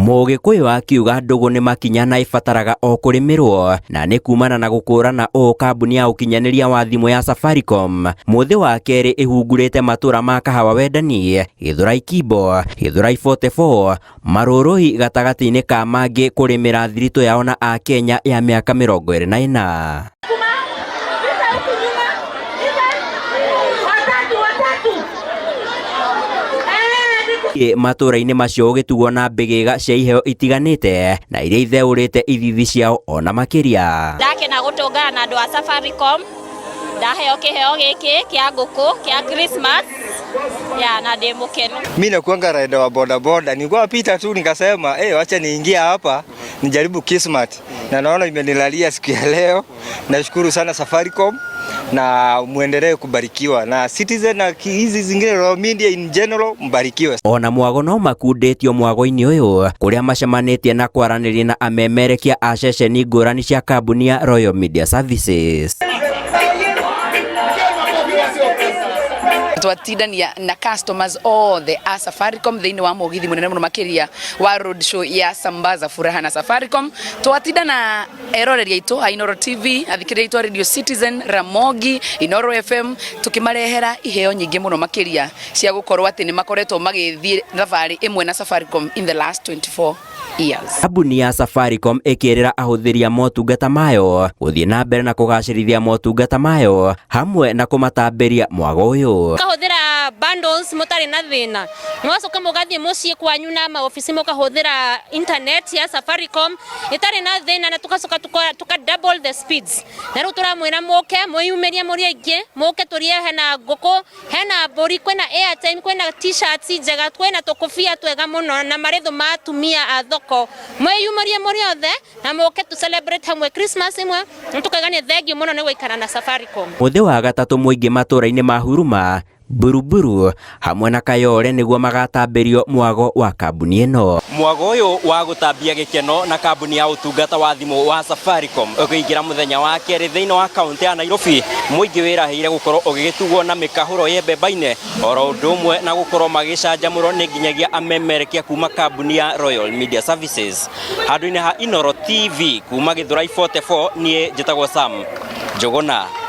Mũgĩkũyũ akiuga ndũgũ nĩ makinya na ĩbataraga o kũrĩmĩrwo, na nĩ kumana na gũkũrana ũũ kambuni ya ũkinyanĩria wa thimũ ya Safaricom mũthĩ wa kerĩ ĩhungurĩte matũra ma Kahawa Wendani, Gĩthũrai Kimbo, Gĩthũrai 44, Marũrũi gatagatĩ-inĩ ka mangĩ kũrĩmĩra thiritũ yao na Akenya ya mĩaka 24. Matũra-inĩ macio ũgĩtugwo na mbĩgĩga cia iheo itiganĩte na iria itheũrĩte ithithi ciao ona makĩria. Ndakena gũtũngana na andũ a Safaricom, ndaheo kĩheo gĩkĩ kĩa ngũkũ kĩa Christmas ya na ndĩ mũkenu. Mimi nakuanga rider wa boda boda, nilikuwa pita tu nikasema eh, wacha niingie hapa nijaribu kismat, na naona imenilalia siku ya leo. Nashukuru sana Safaricom na muendelee kubarikiwa na Citizen na hizi zingine Royal Media in general, mbarikiwe. Ona mwago no makundĩtio mwago-inĩ ũyũ kũrĩa macemanĩtie na kwaranĩria na amemerekia a ceceni ngũrani cia kambuni ya Royal Media Services. Twatindania na customers othe a Safaricom thĩinĩ wa mũgithi mũnene mũno makĩria wa road show ya Sambaza Furaha na Safaricom. Twatinda na eroreri aitũ a Inoro TV, athikĩrĩria aitũ a Radio Citizen, Ramogi, Inoro FM, tũkĩmarehera iheo nyingĩ mũno makĩria cia gũkorwo atĩ nĩ makoretwo magĩthiĩ thabarĩ ĩmwe na Safaricom in the last 24 years. Kambuni ya Safaricom ĩkĩrĩra ahũthĩri a motungata mayo gũthiĩ na mbere na kũgacĩrithia motungata mayo hamwe na kũmatambĩria mwago ũyũ. Mũkahũthĩra bundles mũtarĩ na thĩna, mũgacoka mũgathiĩ mũciĩ kwanyu na maobici mũkahũthĩra internet ya Safaricom ĩtarĩ na thĩna, na tũgacoka tuka double the speeds. Na rĩu tũramwĩra mũke mwĩyumĩrie mũrĩ aingĩ, mũke tũrĩe, hena ngũkũ, hena mbũri, kwĩna airtime, kwĩna T-shirts njega, kwĩna tũkũbia twega mũno na marĩthũ ma atumia a thoko. Mwĩyumĩrie mũrĩ othe na mũke tu celebrate hamwe Christmas imwe, na tũkaiga nĩ thengiũ mũno nĩ gũikara na Safaricom. Mũthĩ wa gatatũ mũingĩ matũra-inĩ ma Huruma, Buruburu hamwe na Kayole nĩguo magatambĩrio mwago wa kambuni ĩno. Mwago ũyũ wa gũtambia gĩkeno na kambuni ya ũtungata wa thimũ wa Safaricom ũkĩingĩra mũthenya wa kerĩ thĩinĩ wa kaũntĩ ya Nairobi, mũingĩ wĩrahĩire gũkorwo ũgĩgĩtugwo na mĩkahũro yembembaine oro ũndũ ũmwe na gũkorwo magĩcanjamũrwo nĩ nginyagia amemerekia kuma kambuni ya Royal Media Services. Handũ-inĩ ha Inoro TV kuma Gĩthũrai 44, niĩ njĩtagwo Sam Njũgũna.